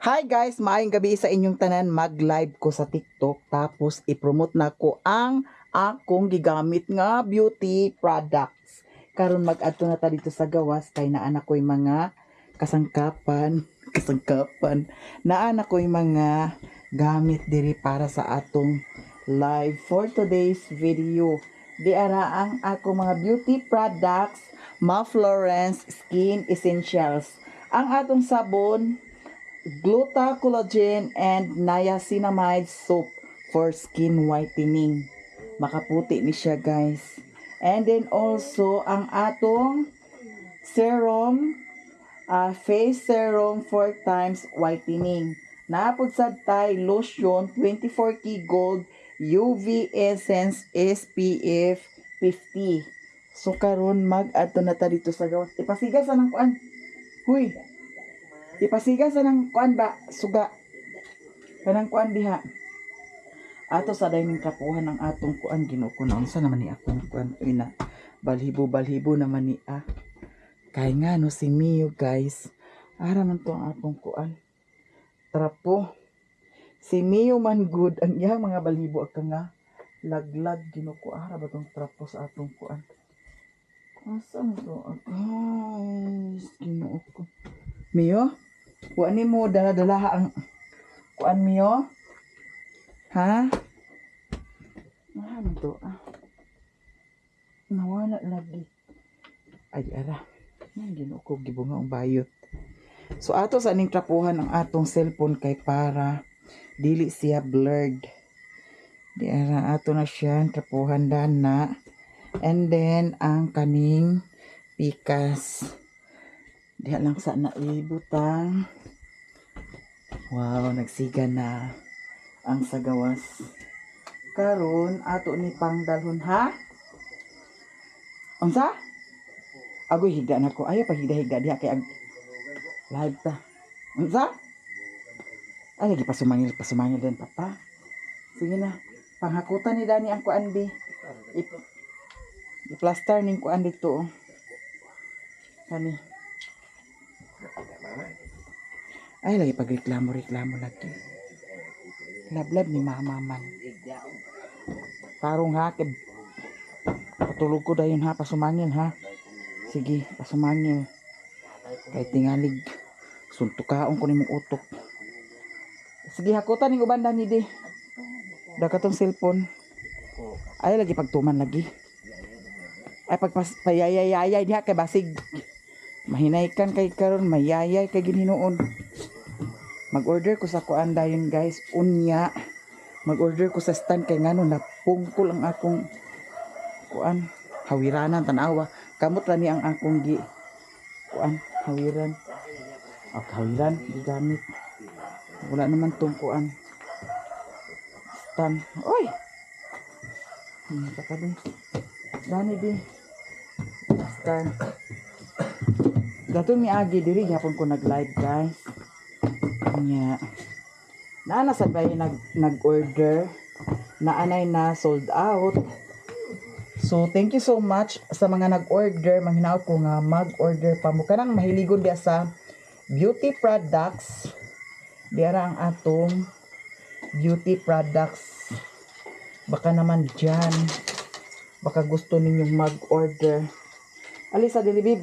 Hi guys, maayong gabi sa inyong tanan. Mag-live ko sa TikTok tapos i-promote na ko ang akong gigamit nga beauty products. Karon mag-adto na ta dito sa gawas kay naa na ko'y mga kasangkapan, kasangkapan. Naa na ko'y mga gamit diri para sa atong live for today's video. Di ara ang akong mga beauty products, Ma Florence Skin Essentials. Ang atong sabon, Gluta Collagen and Niacinamide Soap for skin whitening. Makaputi ni siya, guys. And then also, ang atong serum, face serum 4 times whitening. Naa pod sad tay lotion 24K Gold UV Essence SPF 50. So karon mag-adto na ta dito sa gawas. Ipasiga sa nang kuan. Huy. Ipasiga sa nang kuan ba? Suga. Kanang kuan diha. Ato sa dining trapuhan ang atong kuan. Ginoo ko na, unsa naman ni akong kuan? Uy na. Balhibo balhibo naman ni ah. Kay nga no si Mio, guys. Ara man to ang atong kuan. Trapo. Si Mio man good ang iyang mga balhibo ka nga laglag. Ginoo ko, ara ba tong trapo sa atong kuan? Asa man to? Ah, guys, Ginoo ko. Mio? Wa ni mo dala-dala ang kuan, Mio? Ha? Ano to? Ah. Nawala lagi. Ay, ara. Yan, Ginoo ko, gibunga ang bayot. So, ato sa aning trapuhan ang atong cellphone kay para dili siya blurred. Di ara, ato na siya trapuhan dana. And then, ang kaning pikas. Diha lang sa naibutang. Wow, nagsiga na ang sagawas. Karon ato ni pangdalhon ha. Unsa? Agoy, higda na ko. Ayaw paghigda-higda diha kay ag live ta. Unsa? Ay, lagi pasumangil, pasumangil din papa. Sige na. Panghakutan ni Dani ang kuan bi. I-plaster ning kuan dito. Oh. Kani. Ay, lagi pagreklamo, reklamo lagi. Lablab ni mama man. Tarong ha, kay patulog ko dayon ha, pasumangil ha. Sige, pasumangil. Kay tingalig, suntukaon ko nimong utok. Sige, hakutan ning uban dani di. Da katong cellphone. Ay, lagi pagtuman lagi. Ay, pagpas payayayay diha kay basig. Mahinay kan kay karon mayayay kay ginhinuon. Mag-order ko sa kuan dayon, guys. Unya. Mag-order ko sa stand kay ngano napungkol ang akong kuan hawiranan, tanawa. Kamot ra ni ang akong gi kuan hawiran. Oh, hawiran gigamit. Wala naman tong kuan. Stand. Oy. Saka di. Dani di. Stand. Dato mi agi diri gyapon ko nag-live, guys. Nya. Naa na sad bay nag-order. Naanay na sold out. So thank you so much sa mga nag-order. Manghinaot ko nga mag-order pa mo kanang mahiligon diya sa beauty products. Diara ang atong beauty products. Baka naman dyan. Baka gusto ninyong mag-order. Alisa dili, bib.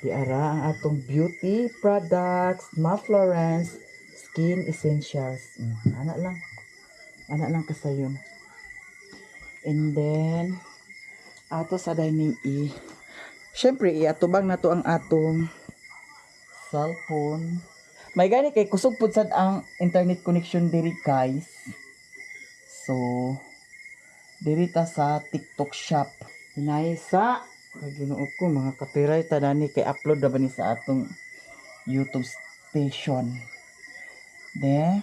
Diara ang atong beauty products, Ma Florence Skin Essentials. Ana lang. Ana lang kasayon. And then, ato sa dining i. Syempre, iatubang na to ang atong cellphone. May gani kay kusog pud sad ang internet connection diri, guys. So, diri ta sa TikTok Shop. Hinay sa kay Ginoo ko, mga copyright ta dani kay upload na ba ni sa atong YouTube station. De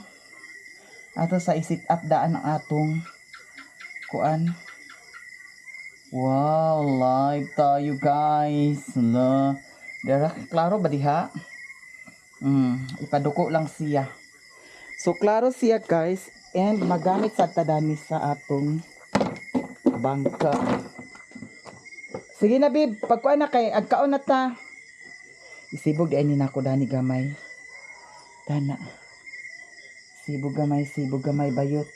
ato sa i-set up daan ang atong kuan. Wow, live tayo, guys. Hala. Dara, klaro ba diha? Ipaduko lang siya. So klaro siya, guys, and magamit sa tadani sa atong bangka. Sige na, bib, pagkuan na kay agkaon na ta. Isibog di ni nako dani gamay. Tana. Sibog gamay bayot.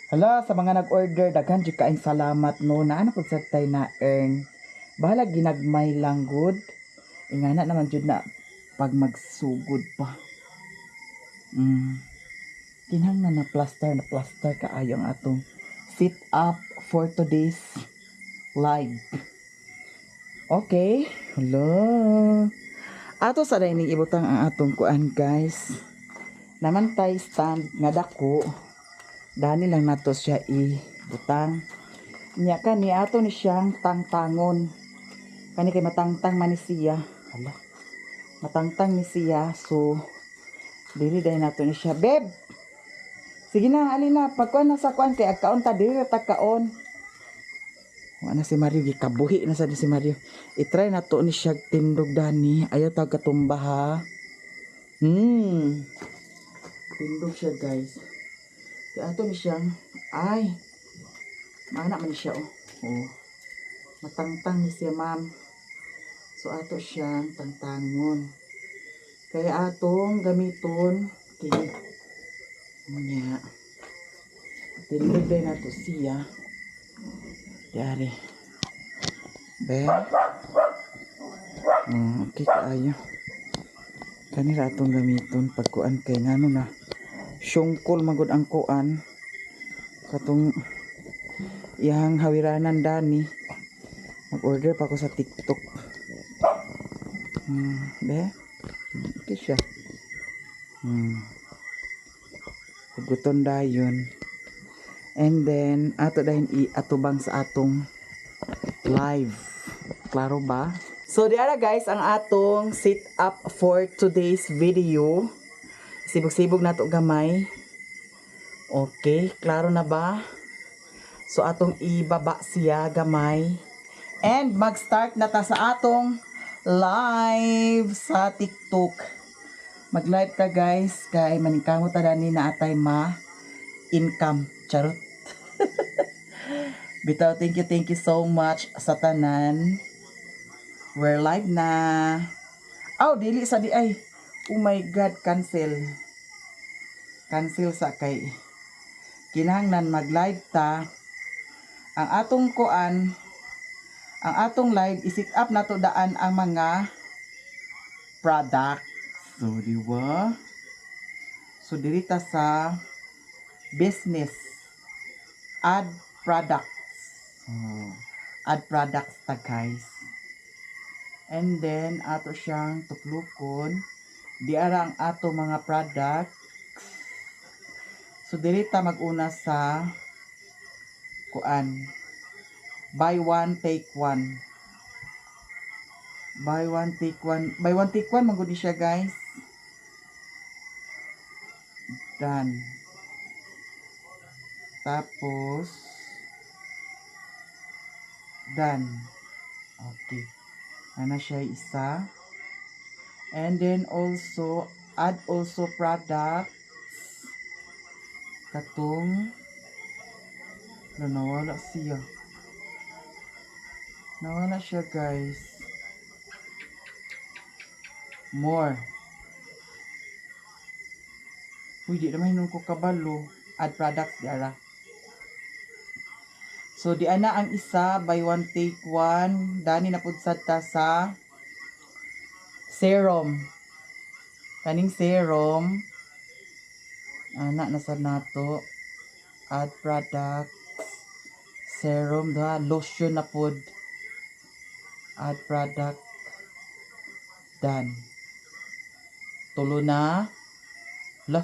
Hala, sa mga nag-order, daghan jud kaayong salamat, no. Naa na pud sad tay na earn. Bahala ginagmay lang gud. Ingana naman jud na pag magsugod pa. Kinahanglan na plaster kaayo ang atong sit up for today's live. Okay. Hello. Ato sa dining ibutang ang atong kuan, guys. Naman tay stand nga dako. Dani lang nato siya ibutang. Nya kani ato ni siyang tangtangon. Kani kay matangtang man ni siya. Hala. Matangtang ni siya, so dili dahil nato ni siya. Beb. Sige na, alin na. Pagkuan na sa kuan kay agkaon ta, dili ra ta kaon. Wa na si Mario, gikabuhi na sa ni si Mario. I-try na to ni siya tindog dani. Ayaw tag katumba ha. Tindog siya, guys. Kaya ato ni siyang, ay, maana man ni siya oh. Oh. Matangtang ni siya, ma'am. So ato siyang tangtangon. Kaya atong gamiton kini. Nya. Tindog din nato siya. Yari. Be. Okay kaayo. Kanira atong gamiton pagkuan kay ngano na. Syungkol magud ang kuan. Katong iyang hawiranan dani. Mag-order pa ako sa TikTok. Be. Okay siya. Huguton dayon. And then, ato dayon iatubang sa atong live. Klaro ba? So, diara guys, ang atong sit up for today's video. Sibog-sibog nato gamay. Okay, klaro na ba? So, atong ibaba siya gamay. And mag-start na ta sa atong live sa TikTok. Mag-live ta, guys, kay maningkamot ta dani na atay ma income. Charot. Bitaw, thank you so much sa tanan. We're live na. Oh, dili sa di ay. Oh my God, cancel. Cancel sa kay kinahanglan mag-live ta. Ang atong kuan, ang atong live, i-set up na to daan ang mga products. So, di ba? So, diri ta sa business. Add products. So, add products ta, guys. And then, ato siyang tuklukon. Di ara ang ato mga products. So, diri ta mag-una sa kuan. Buy one, take one. Buy one, take one. Buy one, take one. Magudi siya, guys. Done. Tapos, done. Okay. Ana siya isa. And then also, add also products. Katong, na nawala siya. Nawala siya, guys. More. Uy, di naman hinong ko kabalo. Add products, di ara. So, di ana ang isa, buy one, take one. Dani na pud sad ta sa serum. Kaning serum. Ana, nasa nato. Add products. Serum, duha. Lotion na pud. Add product. Done. Tulo na. La.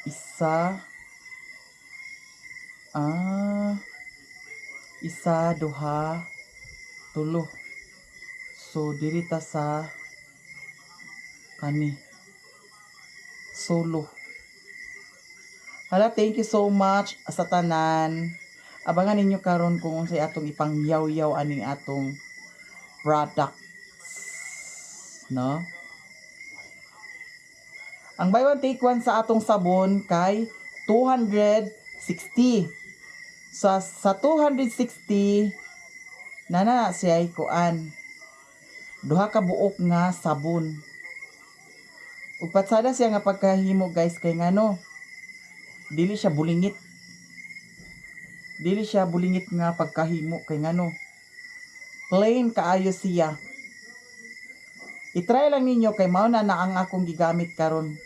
Isa. Ah. Isa, duha, tulo. So, diri ta sa kani. Solo. Hala, thank you so much sa tanan. Abangan ninyo karon kung unsay atong ipangyaw-yaw aning atong products. No? Ang buy one take one sa atong sabon kay 260. Sa 260 na na siya ay kuan. Duha ka buok nga sabon. Ug patsada siya nga pagkahimo, guys, kay ngano dili siya bulingit. Dili siya bulingit nga pagkahimo kay ngano plain kaayo siya. I-try lang ninyo kay mao na na ang akong gigamit karon.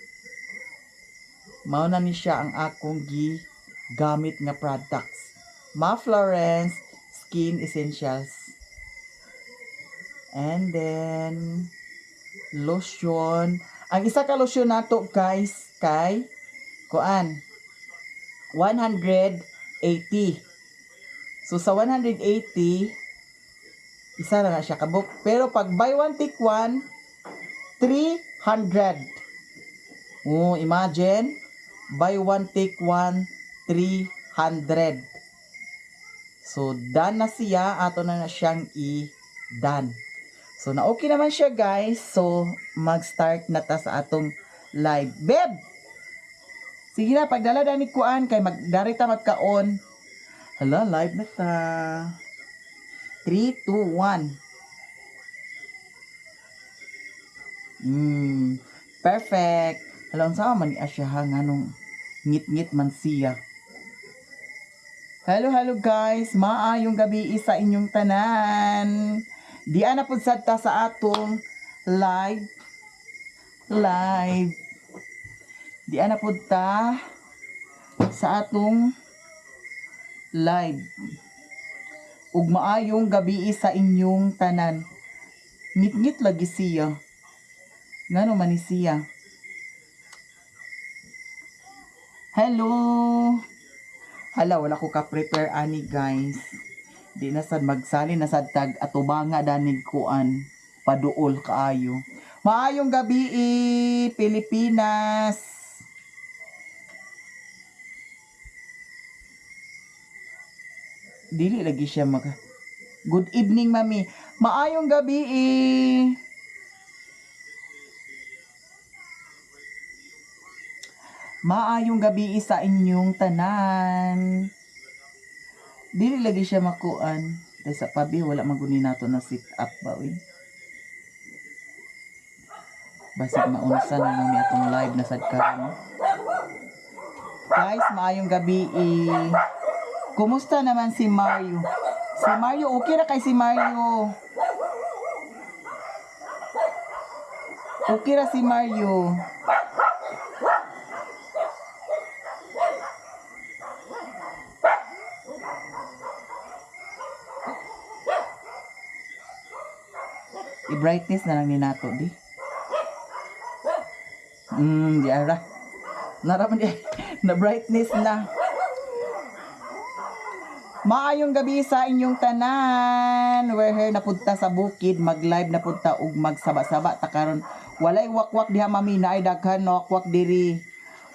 Mao na ni siya ang akong gigamit nga products. Ma Florence Skin Essentials. And then lotion. Ang isa ka lotion nato, guys, kay kuan 180. So sa 180, isa na na siya kabuok. Pero pag buy one take one, 300. Oh, imagine, buy one take one, 300. So done na siya, ato na na siyang i-done. So na okay naman siya, guys. So mag-start na ta sa atong live. Beb! Sige na, pagdala dani kuan kay magdarita magkaon. Hala, live na ta. 3, 2, 1. Perfect. Hala, unsa man ni siya ha, nganong ngit-ngit man siya? Hello, hello, guys. Maayong gabi sa inyong tanan. Di ana pud sad ta sa atong live. Live. Di ana pud ta sa atong live. Ug maayong gabi sa inyong tanan. Ngit-ngit lagi siya. Ngano man ni siya? Hello. Hala, wala ko ka-prepare ani, guys. Di na sad magsali na sad tag atubanga danig kuan paduol kaayo. Maayong gabi, eh, Pilipinas. Dili lagi siya maka. Good evening, mami. Maayong gabi, eh. Maayong gabi sa inyong tanan. Dili lagi siya makuan. Kay sa pabi wala maguni nato na sit up ba, uy. Basig maunsa na lang ni atong live na sad karon. Guys, maayong gabi, eh. Kumusta naman si Mario? Si Mario, okay ra kay si Mario. Okay ra si Mario. I-brightness na lang ni nato di. Di ara. Naraman di na brightness na. Maayong gabi sa inyong tanan. We're here na punta sa bukid, mag-live na punta ug magsaba-saba ta karon. Walay wakwak diha, mami, naay daghan wakwak diri.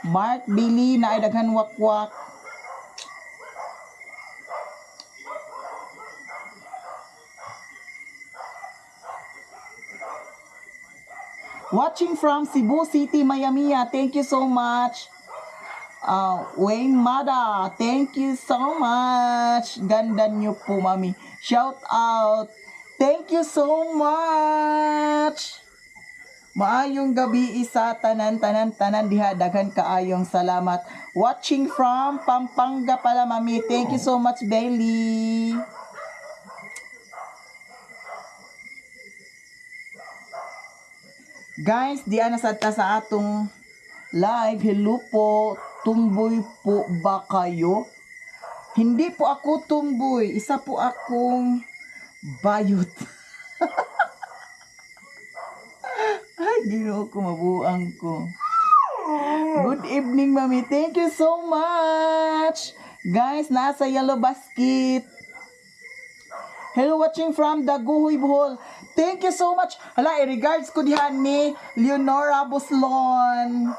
Mark Billy, naay daghan wakwak. Watching from Cebu City, Mayamia. Thank you so much. Wayne Mada, thank you so much. Ganda niyo po, mami. Shout out. Thank you so much. Maayong gabi isa tanan tanan tanan diha, daghan kaayong salamat. Watching from Pampanga pala, mami. Thank you so much, Bailey. Guys, di ana sad ta sa atong live. Hello po. Tumboy po ba kayo? Hindi po ako tumboy. Isa po akong bayot. Ay, Ginoo ko, mabuang ko. Good evening, mami. Thank you so much. Guys, nasa yellow basket. Hello, watching from Daguhoy, Bohol. Thank you so much. Hala, i-regards ko dihan ni Leonora Buslon.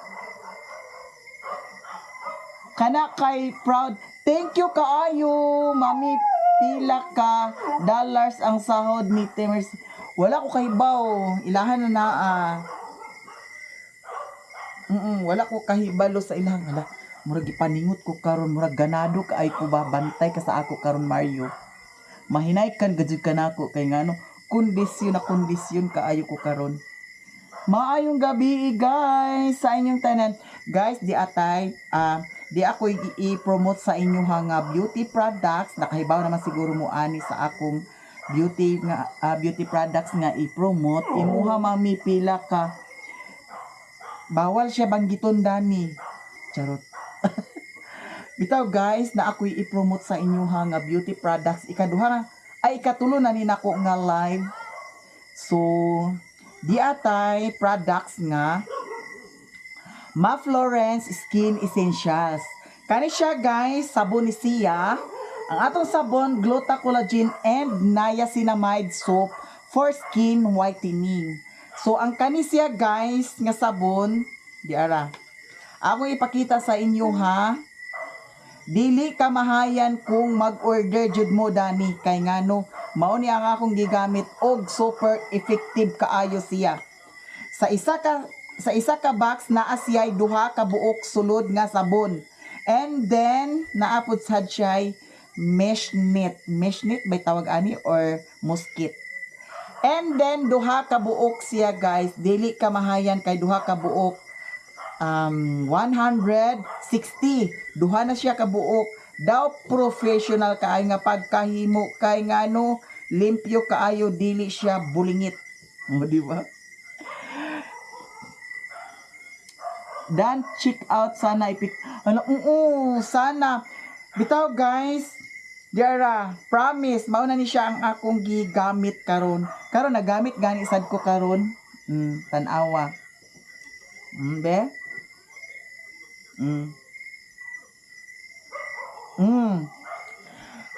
Kana kay proud. Thank you kaayo, mami. Pila ka dollars ang sahod ni Timers? Wala ko kahibaw. Ilahan na naa. Wala ko kahibalo sa ilang. Hala, murag ipaningot ko karon, murag ganado ka ay ko ba, bantay ka sa ako karon, Mario. Mahinay kan gajud ka nako kay ngano Kondisyon na kondisyon kaayo ko karon. Maayong gabi, guys, sa inyong tanan. Guys, di atay di ako i-promote sa inyo ha nga beauty products. Nakahibaw naman siguro mo ani sa akong beauty nga beauty products nga i-promote. Imuha, mami, pila ka. Bawal siya banggiton dani. Charot. Bitaw, guys, na ako'y i-promote sa inyo ha nga beauty products. Ikaduha na, ay ikatulo na ni nako nga live. So, di atay products nga Ma Florence Skin Essentials. Kani siya, guys, sabon ni siya. Ang atong sabon, Gluta Collagen and Niacinamide Soap for skin whitening. So, ang kani siya, guys, nga sabon, di ara. Ako ipakita sa inyo ha. Dili ka mahayan kung mag-order jud mo dani kay ngano mao ni ang akong gigamit og super effective kaayo siya. Sa isa ka box naa siya'y duha ka buok sulod nga sabon. And then naa pud sad siya'y mesh net. Mesh net bay tawag ani or mosquito. And then duha ka buok siya, guys. Dili ka mahayan kay duha ka buok, 160. Duha na siya ka buok. Daw professional kaayo nga pagkahimo kay ngano limpyo kaayo, dili siya bulingit. O, di ba? Dan check out sana ipik ano, oo, sana bitaw, guys. Diara, promise, mao na ni siya ang akong gigamit karon. Karon nagamit gani sad ko karon. Tan-awa. Be?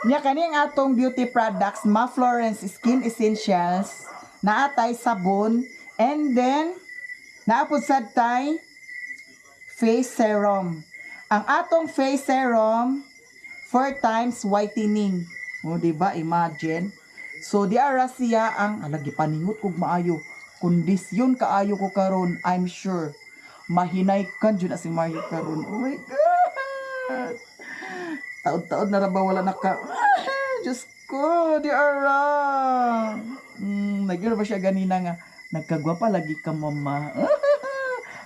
Nya kani ang atong beauty products, Ma Florence Skin Essentials, naatay sabon and then naa pud sad tay face serum. Ang atong face serum, four times whitening. O, di ba? Imagine. So, di ara siya ang, ala, gipaningot kog maayo. Kondisyon kaayo ko karon, I'm sure. Mahinay kan jud na si Mario karon. Oh my God! Taod-taod na ra ba wala na ka. Ah, Diyos ko, di ara. Nagyan ba siya ganina nga, "Nagkagwapa lagi ka, mama."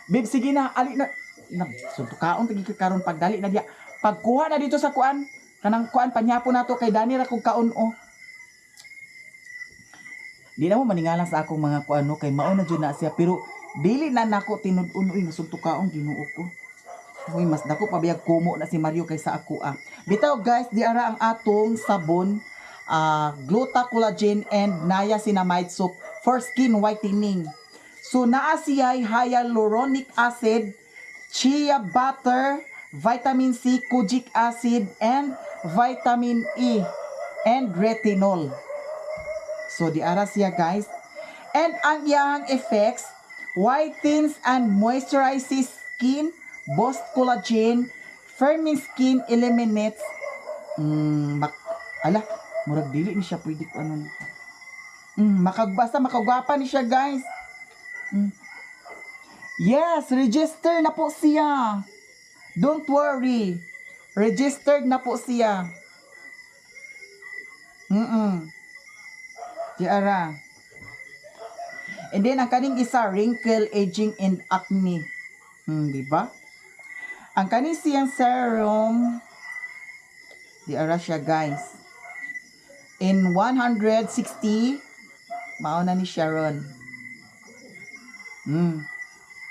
Babe, sige na, ali na. Na, suntukaon tagi ka karon pagdali na diya. Pagkuha na dito sa kuan, kanang kuan panyapo nato kay dani ra kog kaon oh. Di na mo maningalang sa akong mga kuan no kay mao na jud na siya pero dili na nako tinud-on uy, masuntukaon, Ginoo ko. Uy, mas dako pa biyag kumo na si Mario kaysa ako ah. Bitaw, guys, di ara ang atong sabon, Gluta Collagen and Niacinamide Soap for skin whitening. So naa siya'y hyaluronic acid, chia butter, vitamin C, kojic acid, and vitamin E, and retinol. So di ara siya, guys. And ang iyang effects, whitens and moisturizes skin, boost collagen, firming skin, eliminates ala, murag dili ni siya pwede ko ano. Makagbasta makagwapa ni siya, guys. Yes, register na po siya. Don't worry. Registered na po siya. Di ara. And then ang kaning isa, wrinkle, aging and acne. Di ba? Ang kaning siyang serum, di ara siya, guys. In 160 mao na ni Sharon.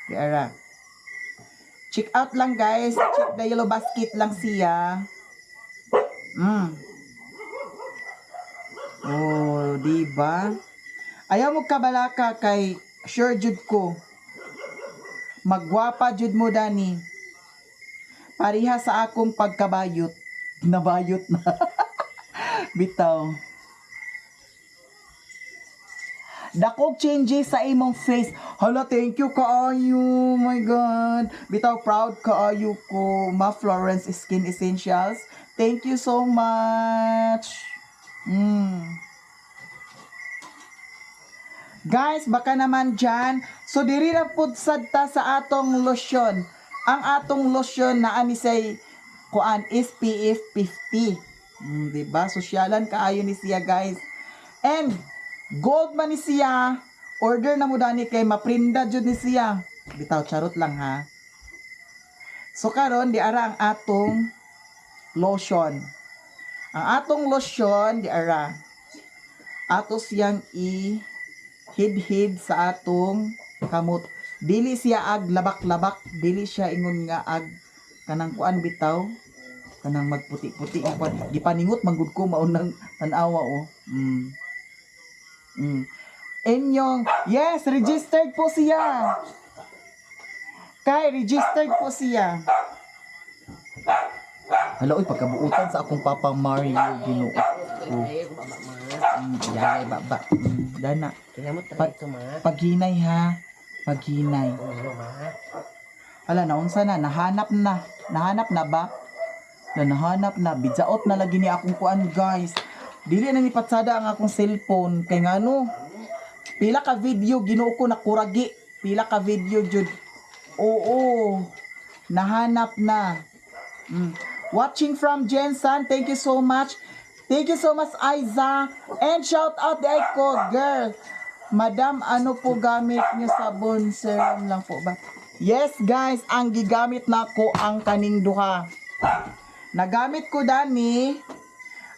Di ara. Check out lang, guys. Check the yellow basket lang siya. Oh, di ba? Ayaw mo kabalaka kay sure jud ko. Magwapa jud mo dani. Pareha sa akong pagkabayot. Nabayot na. Bitaw. Dakog changes sa imong face. Hala, thank you kaayo. My God. Bitaw, proud kaayo ko. Ma Florence Skin Essentials. Thank you so much. Guys, baka naman dyan. So, diri na pud sad ta sa atong lotion. Ang atong lotion na ani say kuan SPF 50. Di ba? Sosyalan kaayo ni siya, guys. And Gold man ni siya. Order na mo dani kay maprinda jud ni siya. Bitaw, charot lang ha. So karon di ara ang atong lotion. Ang atong lotion di ara. Ato siyang i hid-hid sa atong kamot. Dili siya ag labak-labak, dili siya ingon nga ag kanang kuan bitaw, kanang magputi-puti ang kuan. Gipaningot man gud ko maunang tan-awa oh. Inyong, yes, registered po siya. Kay registered po siya. Hala, oy, pagkabuutan sa akong Papa Mario, Ginoo ko. Yay, baba. Dana. Paghinay ha. Paghinay. Hala, naunsa na, nahanap na. Nahanap na ba? Na nahanap na. Bidyaot na lagi ni akong kuan, guys. Dili na ni patsada ang akong cellphone. Kay ngano, pila ka video, Ginoo ko, nakuragi. Pila ka video, jud. Oo. Nahanap na. Watching from Jensen, thank you so much. Thank you so much, Aiza. And shout out the ko, girl. Madam, ano po gamit niyo, sabon serum lang po ba? Yes, guys, ang gigamit na ko ang kaning duha. Nagamit ko dani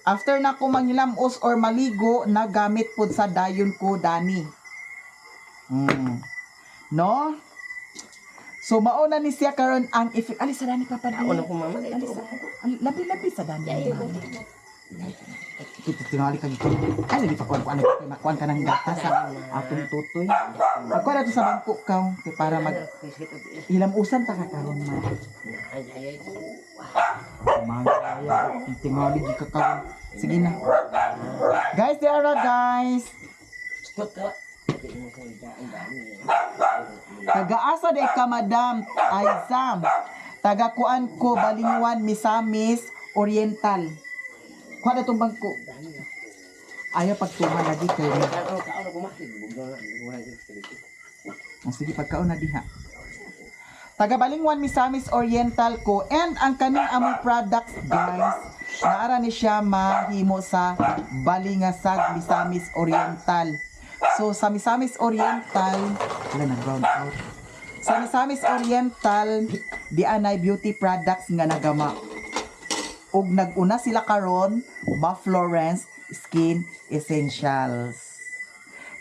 after na ko manghilamos or maligo, nagamit pud sa dayon ko dani. No? So mao na ni siya karon ang if ali sa dani, Papa di. Ako na ko, mama. Ali sa labi-labi sa dani. Ito tingali ka dito. Ay, lagi pakuan kuan lagi makuan ka ng gata sa atong tutoy. Pagkuan nato sa bangko ka kay para mag hilamusan ta ka karon ma. Mangaya, tingali gi ka karon. Sige na. Guys, there are guys. Tagaasa de ka, Madam Aizam. Tagakuan ko Balingwan, Misamis Oriental. Kuha na itong bangko. Ayaw pagtuman lagi kayo. Oh, sige, pagkaon na diha. Taga Balingwan, Misamis Oriental ko. And ang kaning among products, guys, naara ni siya mahimo sa Balingasag, Misamis Oriental. So, sa Misamis Oriental, wala na brown out. Sa Misamis Oriental, di anay beauty products nga nagama. Ug nag-una sila karon, Ma Florence Skin Essentials.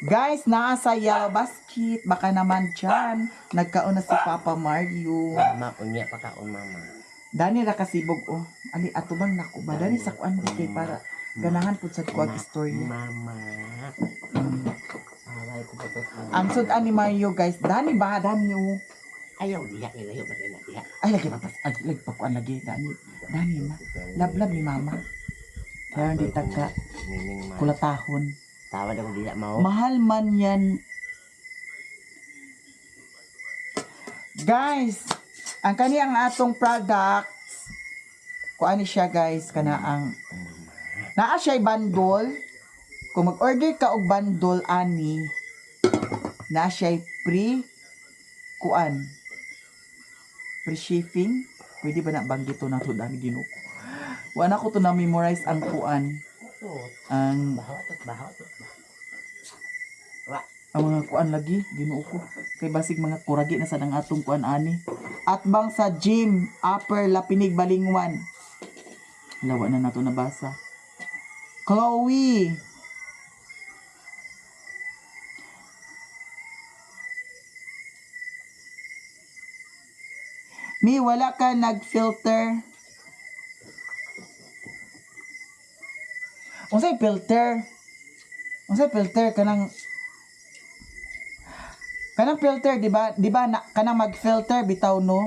Guys, naa sa Yellow Basket, baka naman dyan. Nagkaon na si Papa Mario. Mama, unya pa kaon, mama. Dani ra kasibog oh. Ali atubang nako ba dani sa kuan di kay para ganahan pud sad ko ang istorya. Mama. Aray ko pa to. Ang sud-an ni Mario, guys, dani ba dani oh. Ayaw diha ilayo ba na diha. Ay lagi pa ay lagi pa kuan lagi dani. Dani na. Lablab ni mama. Kaya hindi taka Nining ma. kulatahon. Tawad ako diha mao. Mahal man yan. Guys, ang kani ang atong products. Kuan ni siya, guys, kana ang naa siya bundle. Kung mag-order ka og bundle ani, naa siya free kuan. Free shipping. Pwede ba na banggito na to dani, Ginoo ko? Wala ko to na memorize ang kuan. Ang Bahaw to, bahaw to. Ang mga kuan lagi, Ginoo ko. Kay basig mga kuragi na sad ang atong kuan ani. Atbang sa gym, Upper Lapinig, Balingwan. Lawa na nato nabasa. Chloe. Mi, wala ka nag-filter. Unsay filter? Unsay filter kanang Kanang filter, di ba? Di ba na, kanang mag-filter bitaw no?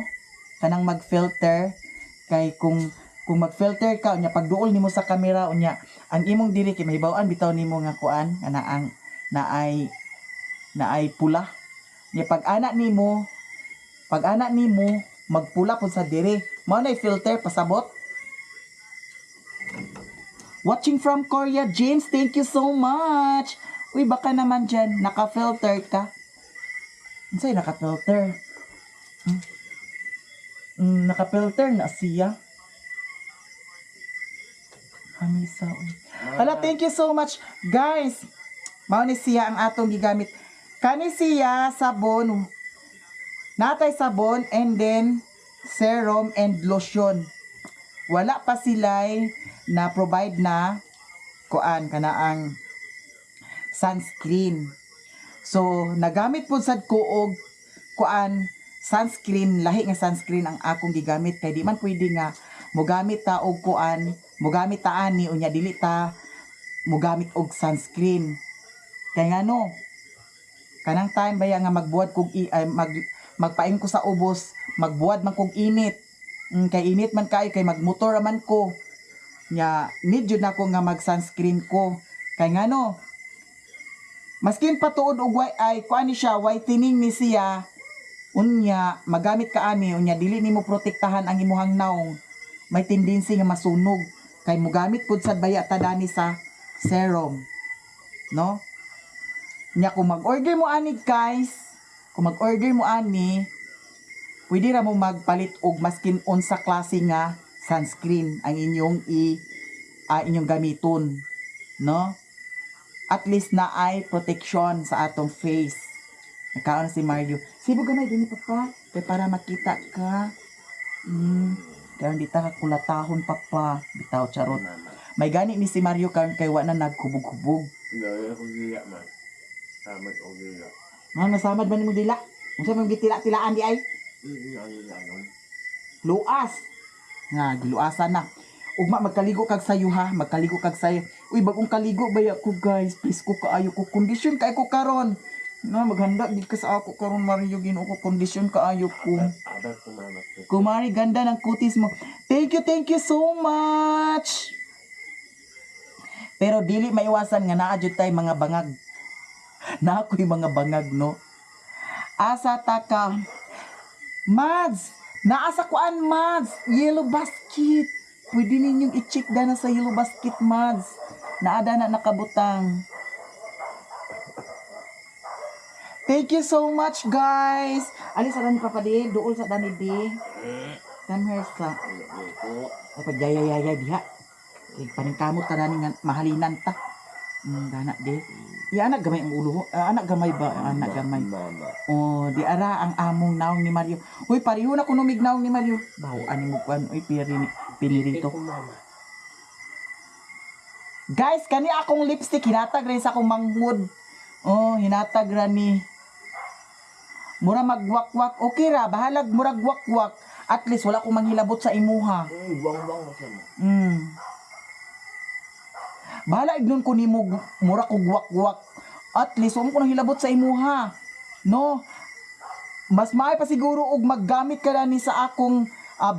Kanang mag-filter kay kung mag-filter ka unya pagduol nimo sa kamera unya ang imong diri kay mahibaw-an bitaw nimo nga kuan kana ang naay pula. Nya pag ana nimo magpula pud sa diri. Mao na filter pasabot. Watching from Korea, James, thank you so much. Uy, baka naman dyan, naka-filter ka. Unsay naka-filter? Naka-filter na siya. Hamisa. Uy. Hala, thank you so much. Guys, Mao ni siya ang atong gigamit. Kani siya sabon. Natay sabon and then serum and lotion. Wala pa sila'y na provide na kuan kana ang sunscreen. So nagamit pud sad ko og kuan sunscreen, lahi nga sunscreen ang akong gigamit kay di man pwede nga mogamit ta og kuan, mogamit ta ani unya dili ta mogamit og sunscreen. Kay ngano, kanang time baya nga magbuwad kog ay, magpaing ko sa ubos, magbuwad man kog init. Kay init man kaayo kay magmotor ra man ko. Nya need jud nako nga mag sunscreen ko. Kay ngano, maskin patuod og ay kuan ni siya, whitening ni siya, unya magamit ka ani unya dili nimo protektahan ang imuhang naong, may tendency nga masunog kay mogamit pud sad baya ta dani sa serum, no? Nya kung mag-order mo ani guys, kung mag-order mo ani, pwede ra mo magpalit og maskin unsa klase nga sunscreen ang inyong i inyong gamiton, no? At least na ay protection sa atong face. Nagkaon na si Mario. Sibo gamay din ni Papa. Kay para makita ka. Karon di ta kakulatahon, Papa. Bitaw, charot. Mama. May gani ni si Mario karon kay wa na nagkubog-kubog. Gawin ako diha man. Samad og diha. Nga nasamad man nimo dila. Unsa man gitila-tilaan di ay? Ano ano. Luas. Nga giluasan na. Ugma magkaligo kag sayo ha, magkaligo kag sayo. Uy, bagong kaligo baya ko guys. Please ko kaayo ko kondisyon kay ko karon. Na maghanda gid ka sa ako karon, Mario, Ginoo ko, kondisyon kaayo ko. Abag ko mama. Kumari, ganda ng kutis mo. Thank you so much. Pero dili maiwasan nga naa jud tay mga bangag. Naa ko'y mga bangag, no? Asa ta ka? Mads! Naa sa kuan, Mads! Yellow basket! Pwede ninyong i-check na sa yellow basket, Mads. Naada na nakabutang. Thank you so much, guys! Ali sa dani, Papa di, duol sa dani di. Come here sa. Ko. Ay, pagyayayaya diha. Kay paningkamot ta dani nga mahalinan ta. Dana di. Ya anak gamay ang ulo. Ah, anak gamay ba? Ah, anak gamay. Mama. Oh, di ara ang among naong ni Mario. Uy, pareho na kuno mig naong ni Mario. Bawo ani mo kuan, uy, piri ni pinirito. Ko mama. Guys, kani akong lipstick hinatag rin sa akong manghud. Oh, hinatag ra ni. Mura magwakwak. Okay ra, bahalag murag wakwak. At least wala ko manghilabot sa imuha. Buwang-buwang mo siya mo. Bahala ignon ko nimo mura kog wakwak. At least wa mo ko nang hilabot sa imuha. No? Mas maay pa siguro og maggamit ka na ni sa akong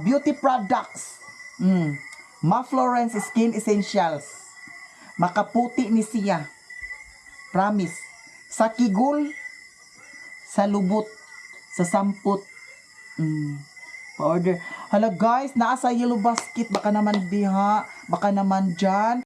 beauty products. Ma Florence Skin Essentials. Makaputi ni siya. Promise. Sa kigul, sa lubot, sa sampot. Pa-order. Hala guys, naa sa yellow basket. Baka naman diha. Baka naman dyan.